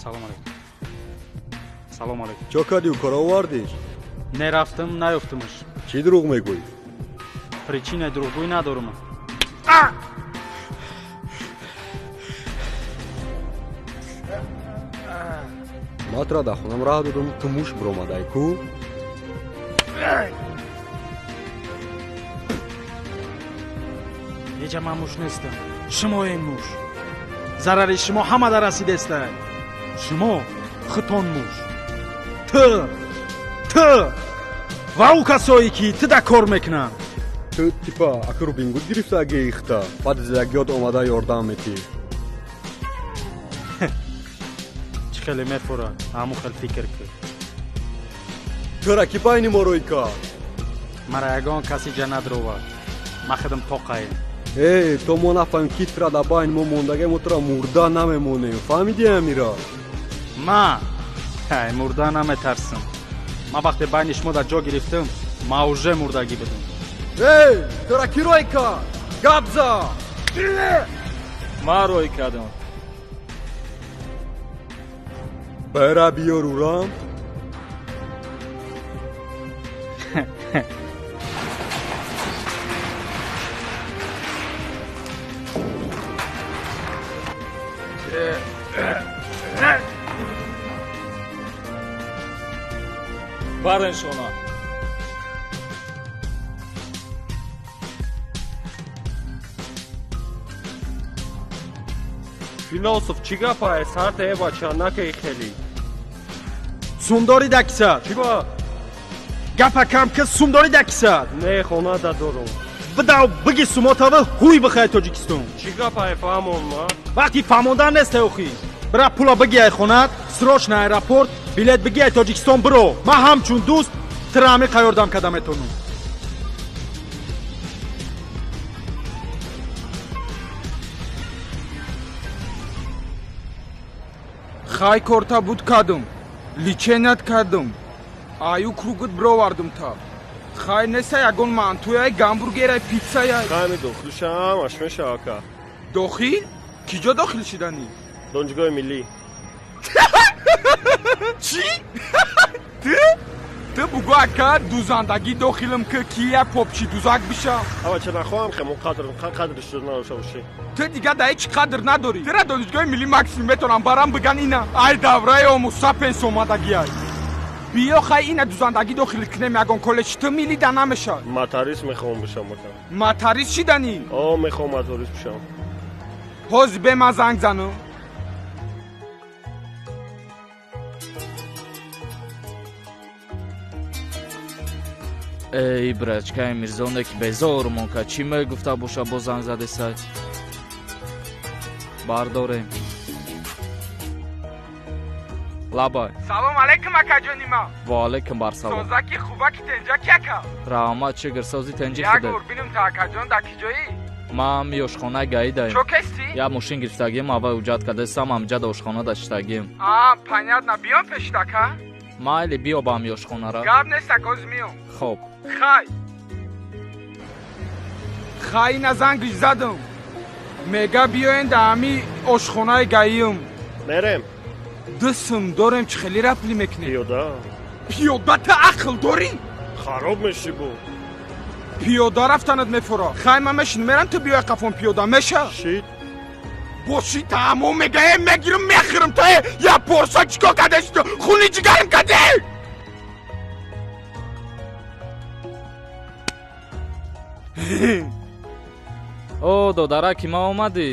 Салом алейкум. Салом алейкум. Чо кардӣ, кора овардиш? Не рафтам, наёфтамаш. Чӣ дурӯғ мегӯӣ? Причинаи дурӯғгӯӣ надорам. Ман тура дар хонам раҳ додам, ту муш биромадай ку? Ҳеҷа ман муш нестам. Шумоем муш. Зарари шумо ҳама дар расидестай. Шумо хитон муш. Ту, ту ва ӯ касое ки ту да кор мекунанд. Ту типа ака Робин Гуд гирифтаги ихта, баъд зилагиёт омада ёрдам метӣ. Чӣ хеле мефура, ҳамун хел фикр кун. Тура ки байни мо рӯй кард? Мара ягон каси ҷа надровад. Ман худам тоқаем. Э, то мо нафаҳмем ки тура дар байни мо мондагӣ, мо тура мурда намемонем. Фаҳмидӣ амира? Ман ай мурда наметарсам. Ман вақте байни шумо дар ҷо гирифтам, ман уже мурдагӣ будам. Эй, тура ки рӯй кард? Гап зад! Ман рӯй кардам. Бара биёр урам. Барен шона. Философ чӣ гапае? Сарта э бача накаи хелӣ. Сумдорӣ да кисад? Чӣ ба? Гапа кам ки сумдорӣ да кисад? Не, хона да дорум. Бидав биги сумотава ҳуй бихай Тоҷикистон. Чӣ гапае, фаҳмон ма? Вақти фаҳмондан нест охи. Бира пула биги ай хонат, срочно аэропорт, билет биги ай Тоҷикистон биро. Ман ҳамчун дӯст тура амиқа ёрдам карда метавонам. Хай корта буд кардум, леченият кардум, аю кругут бировардум та. Хай неса ягон мантуяй, гамбургерай, пиццаяй. Хай дохилшам, аш меша ака. Дохил? Ки ҷо дохил шиданӣ? Донишгоҳи миллӣ. Чӣ? Ту? Ту бугӯ ака дузандагӣ дохилам ки кия попчи дузак бишам. Ава ча нахоҳам хемо қадр, қадр шуд надошта бошӣ. Ту дига дар ҳеҷ қадр надорӣ. Тура донишгоҳи миллӣ максимум метавонам барам биган ина. Ай давраи омусапенс омадагиай. Биё хай ина дузандагӣ дохил кунем ягон коллеҷ, ту миллӣ да намешавад. Моторист мехоҳам бишам ака. Моторист шиданӣ? О, мехоҳам моторист бишам. Ҳозир бе ман занг занам. Эй, брачкаи Мирзоне ки безормон кард, чӣ мегуфта боша бо занг задесай? Бардорем. Лабай. Салом алейкум, акаҷони ман. Ва алейкум барсалом. Созаки хубаки тенҷаки ака. Раҳмат, чӣ гирсози тенҷи Як худет. бор бинем та акаҷон дар ки ҷоӣ? Ман ошхона гаидаем. Чо кести? Як мошин гирифтагием, аввал ҳуҷҷат кардастам, ҳамҷа да ошхона даштагием. А, понятно, биём пешит ака? Майли, биё ба ҳами ошхонара. Гап нест ака, ҳозир миём. Хоб. Хай. Хай ина зангиш задам. Мега биёен да ҳами ошхонаи гаиюм. Мерем. Ду сум дорем, чӣ хеле рапли мекунем? Пиёда. Пиёда ту ақл дорӣ? Хароб мешӣ бу. Пиёда рафтанат мефура. Хай ман мешинам, мерам, ту биёй қафон пиёда меша? Шид. Боши тамом мега, э мегирам мехӯрам та э я порса чикор кардеш ту? Хуни ҷигарам кардӣ? О, додараки ма омадӣ.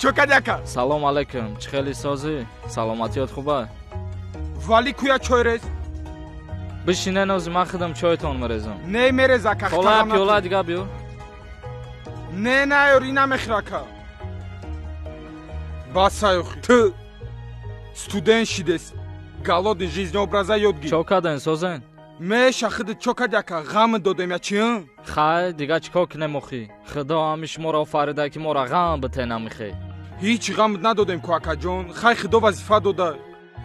Чо кардӣ ака? Салом алейкум, чӣ хеле созӣ? Саломатиёт хуба? Вали куя чой рез? Бишине нози, ман худам чойтон мерезам. Не мерез ака, Хола хитарам пиёла накун. дига биё. Не наёр, ина мехӯр ака. Бас охи. Ту студент шидес. Голодный жизни образа ёд гир. Чо карден, созен? Меша худат чо кардӣ ака? Ғам додем я чӣ? Хай, дига чӣ кор кунем охи? Худо ҳами шуморо офарида ки моро ғам битен амихе. Ҳеҷ ғам надодем ку акаҷон. Хай худо вазифа дода.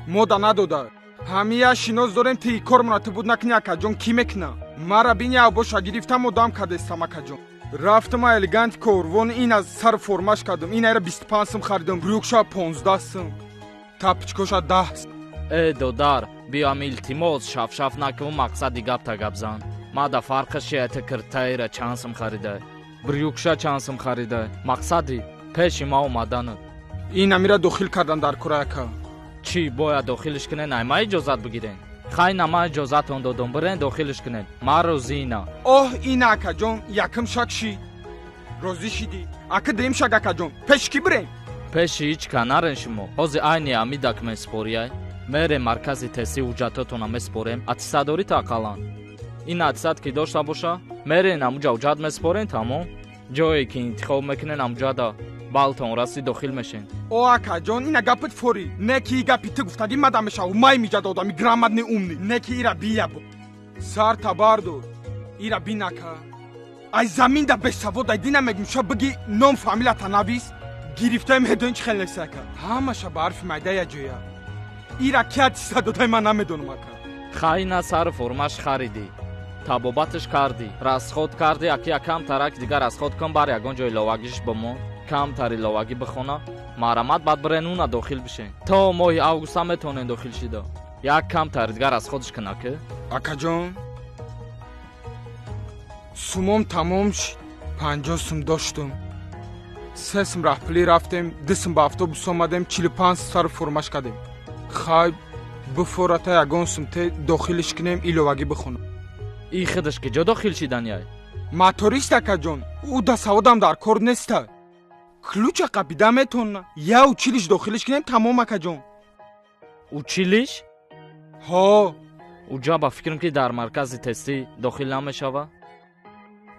Мода надода. Ҳамия шинос дорем, ти кормона ту буд накунӣ акаҷон, кӣ мекуна? Мара бини абоша гирифтам одам кардестам акаҷон. Рафтам элегант корвон, ин аз сар формаш кардам. Ин айра 25 сум харидам, брюкша 15 сум. Тапчкоша 10. Э додар, биём илтимос, шафшаф накун, мақсади гапта гап зан. Ма да фарқи шиата киртаира чанд сум харида, брюкша чанд сум харида. Мақсади пеши ма омаданат. Ин амира дохил кардан дар кора ака. Чӣ бояд дохилиш кунен? Ай ма иҷозат бигирен. Хай на ма иҷозатон додум, бирен дохилиш кунен. Ма розӣ на. Оҳ, ин акаҷон, якм шак шид. Розӣ шидӣ. Ака дуюм шак акаҷон, пеш кӣ бирем? Пеши ҳеҷ ка нарен шумо. Ҳозир айни ами документ спорияй. Мерем маркази тестӣ ҳуҷҷатотона меспорем. Аттестат дорӣ ақаллан? Ин аттестат ки дошта боша, мерен амуҷа ҳуҷҷат меспорен, тамом. Ҷое ки интихоб мекунен амуҷада балтон расӣ дохил мешен. О акаҷон, ина гапит форӣ. Не ки и гапи ту гуфтагӣ мада мешаву май миҷада одами грамотный умный. Не ки ира бия бо. Сар табардор. Ира бин ака. Ай замин да бесавод ай дина мегум ша биги ном фамилията навис. Гирифтаем медонӣ чӣ хел нест ака. Ҳамаша ба ҳарфи майда я ҷоя. Ира ки аттестат додай ман намедонам ака. Хай на сар формаш харидӣ. Табобаташ кардӣ, расход кардӣ, аки якам тарак дигар расход кун, бар ягон ҷои иловагиш бимон. Камтар иловагӣ бихона, марамат баъд бирен уна дохил бишен. То моҳи августа метавонен дохил шида. Як камтар дигар расходш кун аки. Акаҷон, сумом тамом шид. 50 сум доштум. 3 сум раҳпулӣ рафтем, 2 сум ба автобус омадем, 45 сар формаш кардем. Хай бифората ягон сум те дохилиш кунем, иловагӣ бихонам. И худаш ки ҷо дохил шиданяй? Моторист акаҷон, ӯ да саводам дар кор неста. Ключа қапида метонна. Я училиш дохилиш кунем, тамом акаҷон. Училиш? Ҳо. Уҷа ба фикрам ки дар маркази тестӣ дохил намешава.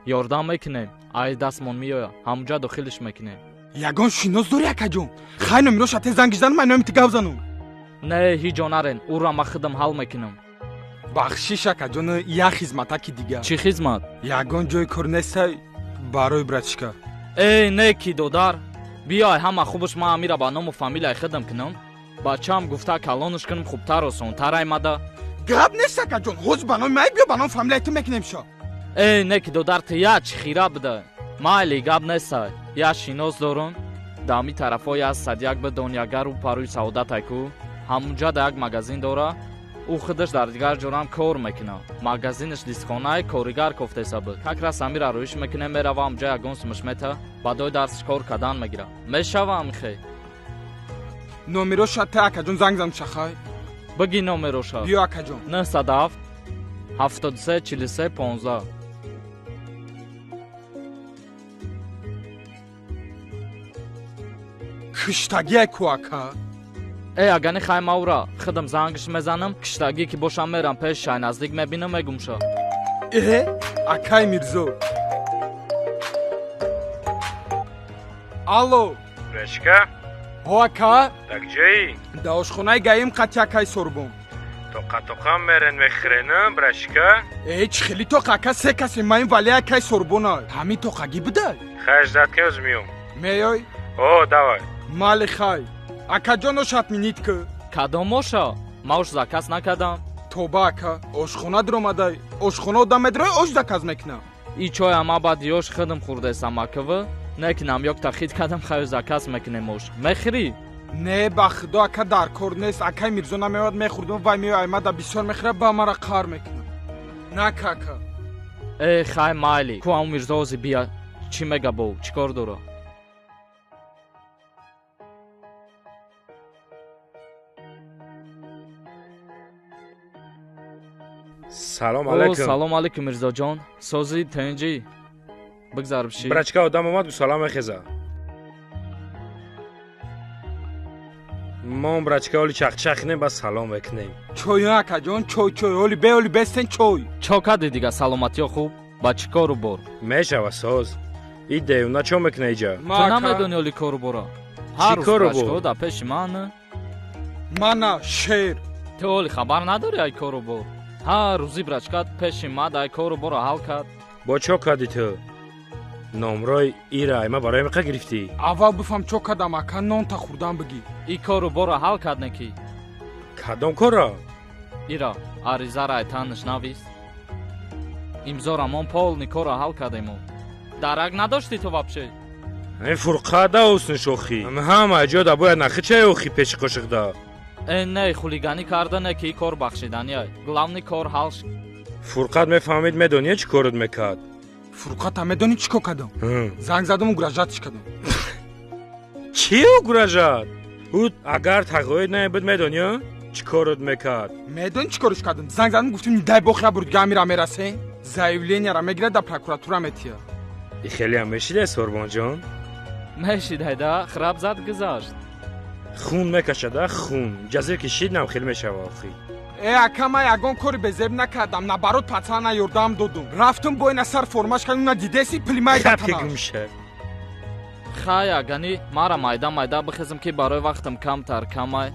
Ёрдам мекунем, ай дастмон меоя, ҳамуҷа дохилиш мекунем. Ягон шинос дорӣ акаҷон? Хай номироша те занг занам, ман номи ту гап занам. Не, ҳеҷ ҷо нарен, ӯра ма худам ҳал мекунам. Бахшиш акаҷон, як хизматаки дигар. Чӣ хизмат? Ягон ҷои кор нестай барои братишка. Эй, не ки додар, биёй ҳама хубаш ман амира ба ному фамилияи худам кунам. Бачаам гуфта калонаш кунам хубтар осонтар аймада. Гап нест акаҷон, ҳозир ба номи май биё, ба номи фамилияи ту мекунем ша. Эй, не ки додар, ту як чӣ хира буда. Майли, гап нестай. Як шинос дорум, дами тарафҳои аз садяк бидон ягару парӯи саодатай ку. Ҳамунҷа да як магазин дора. Ӯ худаш дар дигар ҷорам кор мекунад. Магазинаш дисконаи коригар кофтеса буд. Как раз амира рӯиш мекунем, мерава ҳамҷа ягон сумаш мета, баъдои дарсиш кор кардан мегира. Мешава амихе? Номероша те акаҷон занг занам шахай. Биги номероша. Биё акаҷон. 907 73 43 15. Киштагие ку ака? Э, агани хай маура, худам зангш мезанам, киштагӣ ки бошам мерам пеш шай наздик мебинам, мегумша. Э, акай Мирзо. Алло. Братишка? Ҳо ака? Так ҷоӣ? Да ошхонаи гаим қати акай Сорбон. Тоқа-тоқа мерен мехӯренам, братишка? Э, чӣ хели тоқа ака, се касе маин вале акай Сорбона. Ҳамин тоқагӣ будай? Хай ждать ки ҳозир меём. Меёй? О, давай. Мали хай. Акаҷон ошат минит ки. Кадом оша? Ма ош заказ накардам. Тоба ака, ошхона диромадай. Ошхона одам медирои ош заказ мекунам. И чоя ма баъди ош худам хӯрдесам акв. Некунам ёкта хит кардам, хаю заказ мекунем ош. Мехӯрӣ? Не, ба худо ака дар кор нест. Акай Мирзо намеояд, мехӯрдум, вай меояд, аймада бисёр мехӯрад, ба мара қаҳр мекунад. Нака ака. Э, хай майли. Ку ам Мирзо ҳозир бия. Чӣ мега бо? Чӣ кор дора? Салом алейкум. Салом алейкум Мирзоҷон. Созӣ тенҷӣ. Бигзар биши. Брачка одам омад, гу салом мехеза. Мо брачка оли чақчақ кунем, бас салом мекунем. Чой акаҷон, чой чой, оли бе оли бестен чой. Чо кади дига саломатиё хуб? Ба чӣ кору бор? Мешава соз. И девна чо мекуна иҷа? Ту намедони оли кору бора? Ҳар рӯз брачка да пеши ман. Мана шер. Ту оли хабар надорӣ ай кору бор? Ҳар рӯзи брачкат пеши ма дай кору бора ҳал кард. Бо чо кардӣ ту? Номрои ира айма барои меқа гирифтӣ? Аввал бифаҳм чо кардам ака, нонта хӯрдан бигӣ. И кору бора ҳал кард не ки? Кадом корро? Ира аризара айтанаш навис. Имзора мон полни корро ҳал кардему. Дарак надоштӣ ту вообще? Ин фурқада усниш охи. Ҳама ҷода бояд нахи чай охи пеши қошиқда. Не, хулиганӣ карда не ки кор бахшиданӣ ай. Главный кор ҳал. Фурқат мефаҳмид, медонӣ чӣ корот мекард? Фурқата медонӣ чӣ кор кардам? Занг задам, угрожать ш кардам. Чӣ угрожать? Ӯ агар тағоид наебуд, медонӣ чӣ корот мекард? Медонӣ чӣ корш кардам? Занг задам, гуфтим дай бог я бурд гамира мерасе. Заявление ра мегирад, да прокуратура метия. И хеле ҳам мешидай, Сорбонҷон? Мешидай да, храб зад гузашт. Хун мекашада, хун. Ҷазир кишид нам хел мешава охи. Э, ака, ман ягон кори безеб накардам, наоборот пацана ёрдам додум. Рафтум бо ина сар формаш кардум, на дидеси пилимай датана. Гумша. Хай, агани, мара майда майда бихезм ки барои вақтам камтар камай.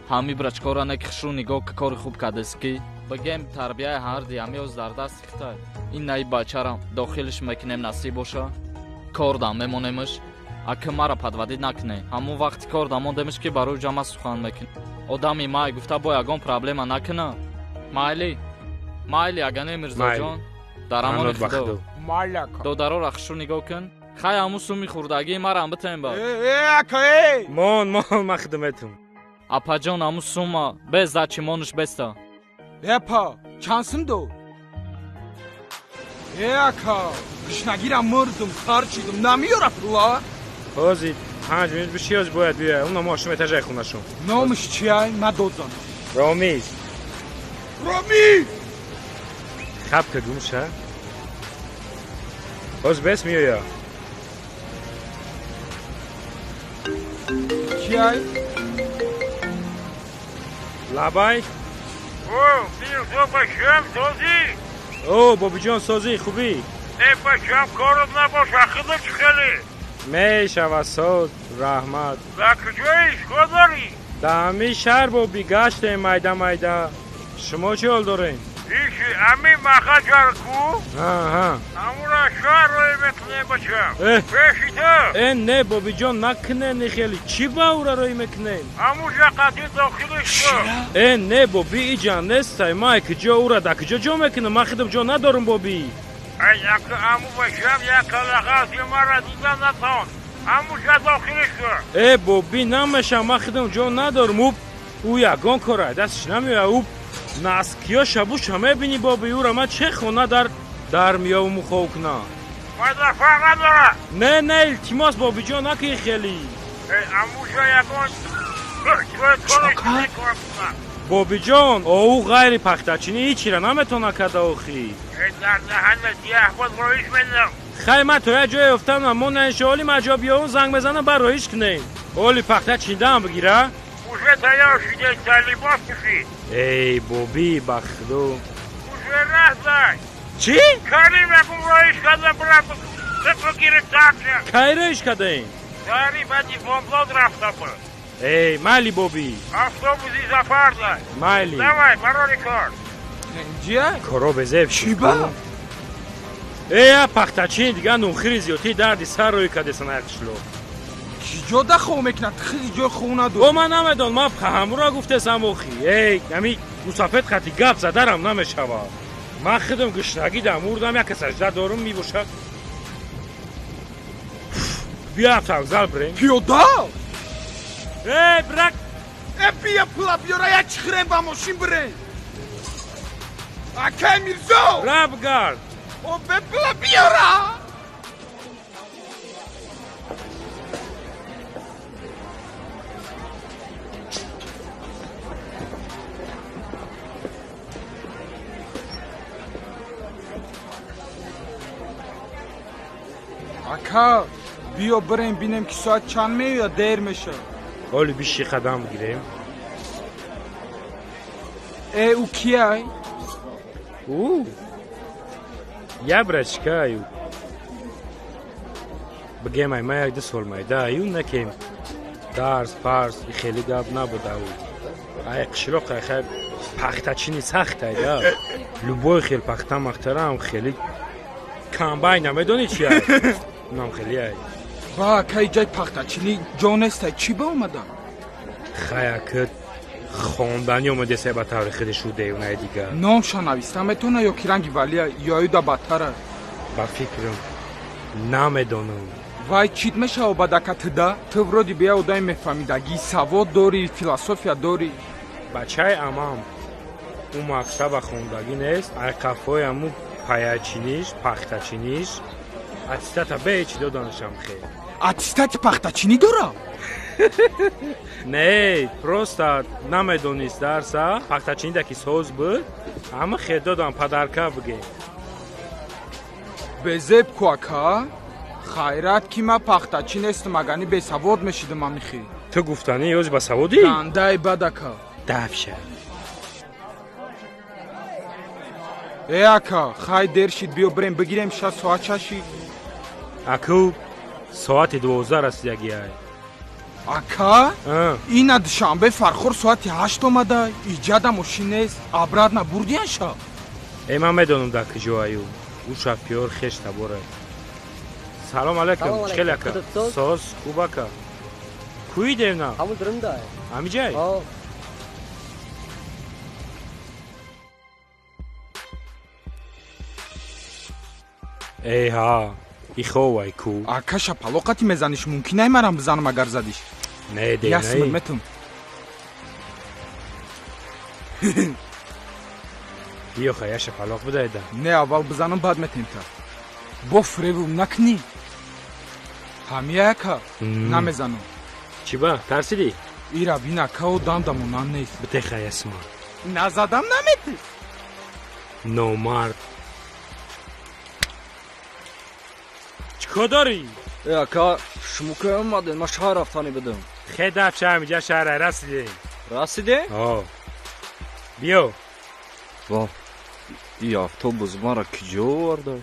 Ҳами брачкора не хушрӯ нигоҳ ки кори хуб кардест ки. Бигем тарбияи ҳарди ҳамиёз дар дасти хитай. Ин наи бачарам дохилиш мекунем насиб боша. Кор дам мемонемш. Ака мара подводить накне. Ҳамон вақти кор дам мондемш ки барои ҷама сухан мекунем. Одами май гуфта бо ягон проблема накуна. Майли. Майли агане Мирзоҷон. Дар амони Худо. Додарора хушрӯ нигоҳ кун. Хай ҳамун суми хурдагии марам битем ба. Э, ака, э! Мон, мон, ман хидматум. Апаҷон, ҳамун сума без дачи монуш беста. Э, апа, чанд сум дод? Э, ака, гушнагира мурдум, харчидум, намеёра пула? Ҳозир 5 минут биши, ҳозир бояд биёяд. Уна мошин этажаи хонашон. Номаш чиай? Ман додзанам. Ромиз. Ромиз! Хабка гумша. Ҳозир бес меоя. Киай? Лабай? О, Мирзо бачам, созӣ? О, Бобиҷон, созӣ, хубӣ? Не, бачам, корот набоша, худо чӣ хеле? Мешава соз, раҳмат. Дар куҷои кор дорӣ? Дар ҳамин шаҳр, Боби, гаштем майда майда. Шумо чӣ ҳол дорем? Иши, ҳамин махаҷар ку? Ҳа. Ҳамура шаҳр рӯй мекунем, бачам. Пеши ту? Э, не, Бобиҷон, накунен хеле. Чӣ ба ура рӯй мекунем? Ҳамуҷа қатъи дохилиш ку. Э, не, Боби, иҷа нестай. Ман куҷо ура дар куҷо ҷо мекунам? Ман худам ҷо надорам, Боби. Ай, ака, аму бачам, як калағази мара дида натон. Ҳамуҷа дохилиш ку. Э, Боби, намешам, ман худам ҷо надорам. Ӯ ягон кора дастш намеояд. Ӯ наскиё шабуша мебинӣ, Боби, ӯра ман че хона дар меёвуму хов кунам? Майда фарқ надорад. Не, не, илтимос, Бобиҷон, накунӣ хеле. Э, амуҷа ягон Бобиҷон, ӯ ғайри пахтачинӣ ҳечира наметавона карда охӣ. Дар даҳанат яҳбод роиш медам. Хай, ман то як ҷое ёфтам, мо наиша оли ман ҷо биёвум, занг мезанам, баъд роиш кунем. Оли пахта чиндаам бигира. Уже тайёр шиде, либос пӯшӣ. Эй, Боби, ба худо. Уже раҳзай. Чӣ? Карим ягон роиш карда бира бигири такша. Кай роиш кардаем? Дари баъди бомблод рафта буд. Эй, майли, Боби. Автобуси Зафар зай. Майли. Давай, барори кор. Ҷия? Коро безеб шуд. Чӣ ба? Э, пахтачин дигар нунхири зиёдтӣ дарди сар рӯй кардесан ай қишлоқ. Чӣ ҷо да хов мекунад? Хеле ҷои хов надорад. О, ман намедонам, ман ҳамура гуфтесам охи. Эй, ҳами мусафед хати гап задарам намешавад. Ман худам гушнагӣ дам мурдам, як сажда дорум мебошад. Биё автовокзал бирем. Пиёда? Эй, брак! Э, бия пула биёра, як чихирем ба мошин бирем. Акай Мирзо! Рабгард! О, бе пула биёра! Ака, биё бирем бинем ки соат чанд меояд, дер мешавад. Оли биши қадам бигирем. Э, ӯ кияй? Ӯ я брачка ю. Бигем ай ман як ду сол майда ю накем. Дарс, парс, хеле гап набуда ӯ. Ай қишлоқ ай хай пахтачини сахт ай да. Любой хел пахта махтарам хеле комбайн намедонӣ чи ай? Унам хеле ай. Ва, акай ҷай пахтачинӣ ҷо нестай, чӣ ба омадам? Хай ака хонданӣ омадесай ба таври худи шудеюнай дигар. Номша нависта метавона ё ки ранги валия ё аюда бадтара? Ба фикрам намедонам. Вай чит мешава бадака туда? Ту вроде бия одами мефаҳмидагӣ, савод дорӣ, философия дорӣ. Бачаи амам ӯ мактаба хондагӣ нест, ай қафои аму паячиниш, пахтачиниш аттестата бечи доданашам хе. Аттестати пахтачинӣ дора? Не, просто намедонист дарса, пахтачинида ки соз буд, ҳама хе додам падарка биге. Безеб ку ака? Хайрат ки ман пахтачӣ нестам, агани бесавод мешидам амихи. Ту гуфтанӣ ёзи басаводӣ? Гандаи бад ака. Дафша. Э ака, хай дер шид, биё бирем бигирем ша соат чашид. Аку соати 12 расидагиай. Ака, ина душанбе Фархор соати 8 омада, иҷада мошин нест, обратно бурдиян ша. Э ман медонам дар куҷоаю. Ӯ шафёр хеш табора. Салом алайкум, чӣ хел ака? Соз, хуб ака. Куи девна? Ҳамун дурунда. Ҳамиҷай? Ҳо. Эй ҳа, иховай ку. Ака шапалоқати мезаниш мумкин ай марам бизанам агар задиш. Не, де, Ясмир метум. Биё ха, я шапалоқ бидайда. Не, аввал бизанам, баъд метем та. Бо фиребум накунӣ. Ҳамия ака, намезанам. Чӣ ба, тарсидӣ? Ира бин ака, одам дамонан нест. Битеха ясма. Назадам наметӣ. Номард. Чӣ кор дорӣ? Э ака, шумо кай омадед? Ман шаҳр рафтанӣ будам. Хе дафша ҳамиҷа шаҳра расидем. Расидем? Ҳо. Биё. Ва, и автобус мара куҷо оварда?